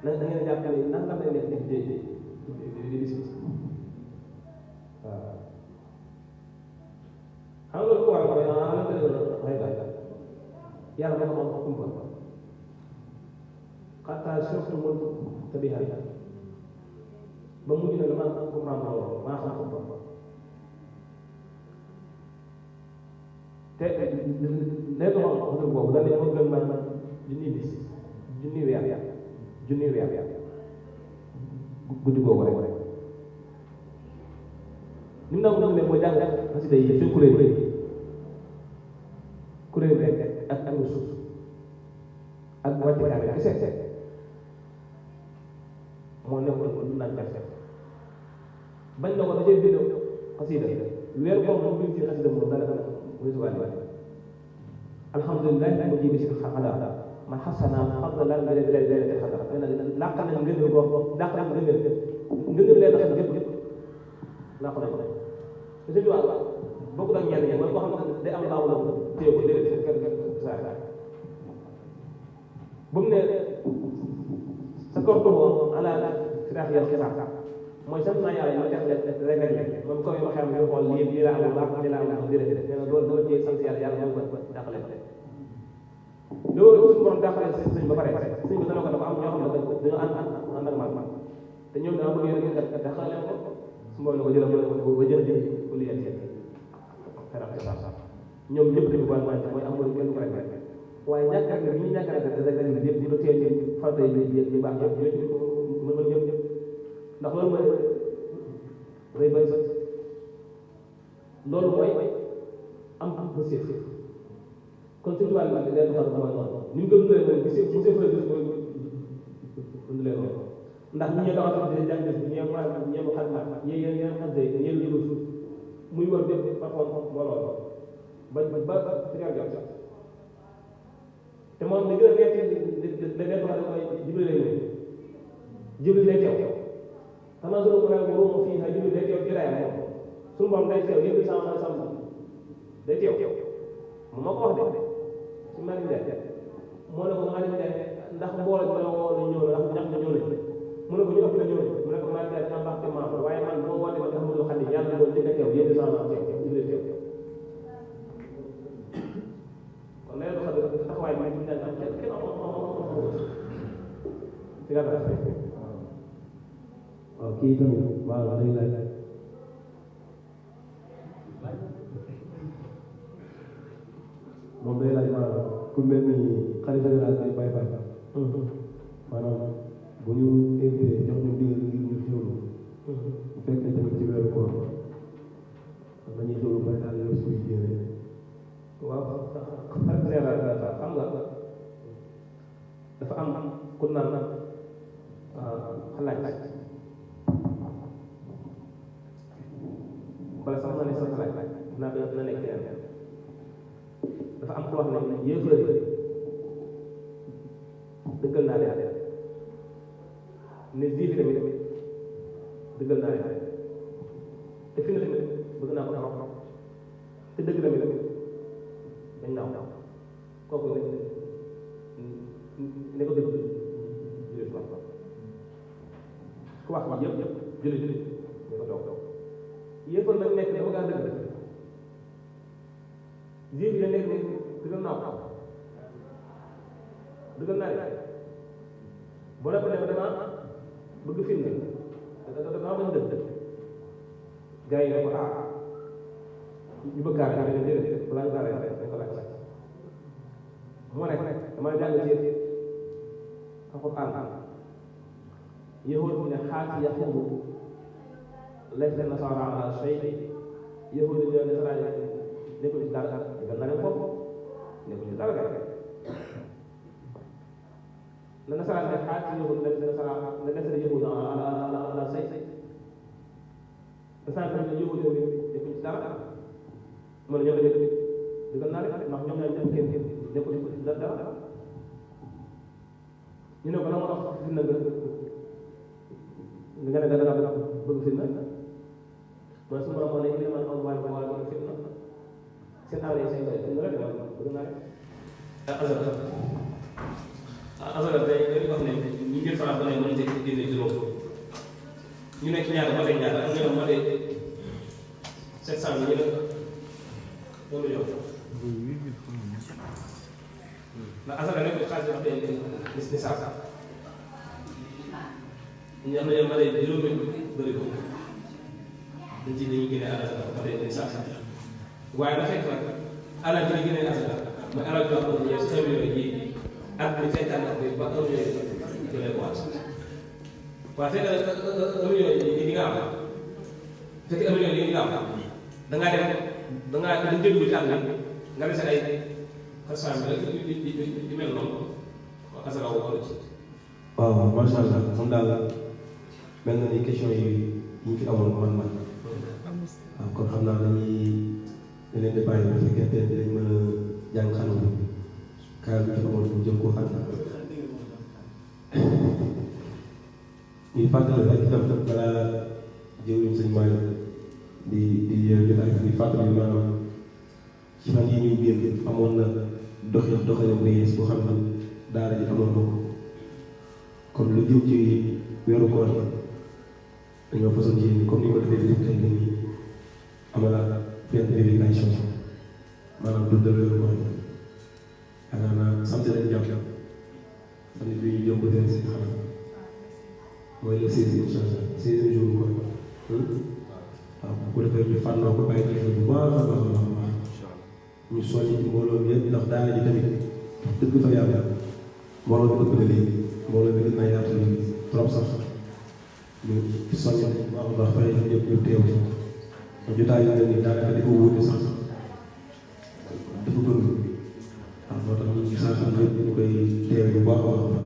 da ngeen jàpp ne nangam lay nekk di bis waaw xam nga lu ko waral mooy ala ko lay bay yàlla moo ko xam kumpa xataa surtout mun tabiha ba mujj na dama comprendre loolu maa xam kumpa te léegi loolu boobu daal di moo gën man junni bis junni weer guddi googu rek ni mu naa ko ne mooy jàng xasida yi suñ kuréel bi ak suuf ak wàcce kaare kese moo nekkoon lu naan kese bañ na ko dajee bind xasida weer boobu moom bind ci xasida moom dara muy subaani alhamdulilah mu jibi si xada man xasana fadlan bi laylatil qadr làq nañ ngëneel boo làq nañ ngëneel leen tax gépp làq nañ ko te suñu wax bokk ak ñenn ñi mooy koo xam ne day am laaw la téye ko déedéet kenn saa bu mu ne sa korko ala siraax yàlla xibaar mooy sant naa yàlla ñu def rek moom ko waxee am nga xool lii laa am baax lii laa am déedéet nee na loolu dama cee sant yàlla moo ko dàqale loolu suñu borom dàqale sëñ ba pare sëñ bi dana ko dafa am ñoo xam ne dañoo ànd ak man te ñoom daa bëgg yéen a dàqale ko su ma la ko jëlee ba jël ku li yéen ñoom ñëpp dañu ko wante mooy amul kenn ko rek waaye ñàkk ak ñu ñàkk ak rek yëpp di teel ci farata yi di baax yëpp mën ñëpp ndax loolu mooy day bay sax loolu mooy am bësif kon suñu wàll bi day doxal mooy noonu ni mu ko dundee moom gisee bu see fële gis mooy dund leen noonu ndax ñi ñee dawa sax di jàng ñee mu xam ñee yéen xam day ñee lu suuf muy war bépp parfois mbooloo ba si gar jot te moom li gën a nekk da ngeen wax mooy Jibril lay ñëw Jibril lay teew xanaa sunu ko nag waroon fii xa Jibril day teew ci raay moom suñu borom day teew yëpp sama day teew moom moo ko wax de si Malick Ndiaye moo ne ko Malick Ndiaye ndax mbooloo bi la woo la ñëw ndax ñax na ñëw nañ mu ne ko ñu ëpp la ñëw mu ne ko Malick Ndiaye dina baax te maa waaye man moo woote ba nga xam ne xam ne yàlla doon njëkk a teew yëpp sama teew Jibril teew kon lay doxal taxawaay bi ñu naan kenn si nga waaw kii tamit waaw day laaj moom day laaj maanaam ku mel ni xalifa général ay Baye Fall maanaam bu ñu invité jox ñu ndigal ngir ñu xewlu bu fekkee tamit ci weeru koor dañuy xewlu ba daal yow suy jéene waaw xalifa général xam nga dafa am ku naan xalaaj wala sax na ne sa xalaaj na nekk keneen dafa am ku wax ne yéefar dëggal naa leen ne juif tamit dëggal naa leen te fi na tamit bëgg naa ko trop te dëgg tamit dañ naaw kooku ne ko dëgg jullit wax ku wax wax yëpp jullit ne ko toog yéefar nag nekk dafa gaa dëgg juif yi la nekk dëggal naa ko dëggal naa leen boo la ko def dama bëgg film dama bañ dëgg gars yi ne ko ñu bëgg kaa rek ne déedéet balaa ñu kaa rek dañ ko laaj moo nekk dama jàng ci alquran yahud ne xaati yaqubu laysa nasara ala shay yahud ñoo ne nasara nekkul ci dara dëggal naa leen foofu nekkul ci dara la nasara ne xaati yahud laysa nasara laysa yahud ala shay nasara ne yahud nekkul ci dara mo ñoo def dëggal naa leen ndax ñoom ñoo def kenn nekkul ci dara ñu ne ko la moo tax fi na nga ne dara bëgg fitna mooy su borom moo ne indi man on waay wala fitna seen aw yi seen doy fitna rek bëgg naa rek azara day wax ne ñi ngir faral ñu nekk ñaata ma lay ñaata am na ma lay 700 ñu ne 1 million ndax asaka nekk xaalis wax dëgg ni saaka ñu am na ma lay juróomi bëri ko dañ ci dañuy génne asaka wax dëgg ni saaka waaye na fekk nag alal ji di génne asaka mooy alal joo xam ne yow 1 million yi at bi fekkaat na ko ba 1 million ci lay waat waaye fekk 1 million yi nga am fekk 1 million yi nga am dangaa dem dangaa jënd ci at bi nga dese ay xasaan bi di mel noonu asaka woo ci. waaw macha allah moom daal mel na ni question yi ñu fi amoon man waaw kon xam naa dañuy leen di bàyyi bu fekkente ne dinañ mën a jàng xanaa bi kaay bi fi amoon pour jëm koo xam ñuy fàttali rek itam balaa jëwriñ sëñ Maodo di jotaay bi fàttali maanaam ci fan yi ñuy génn amoon na doxalin bu yees boo xam ne daara ji amoon na ko kon lu jëm ci weeru koor dañoo façon ci comme ni ko defee lépp tey nii amalaat benn vérification maanaam dundal weeru koor yaakaar naa sant leen jàpp fan bi ñu jëm ko teen seen xanaa mooy le 16 incha allah 16 jour koor waaw bu ko defee ñu fànnoo ko bàyyi xel bu baax a baax a baax ñu soññ ci mbooloo mi yëpp ndax daara ji tamit dëgg fa yàlla mbooloo bi ëpp na léegi mbooloo bi gën naa yaatu léegi trop sax ñu soññ bu baax a baax fexe ñëpp ñu teew jotaay yu mel ni daanaka di ko wuute sax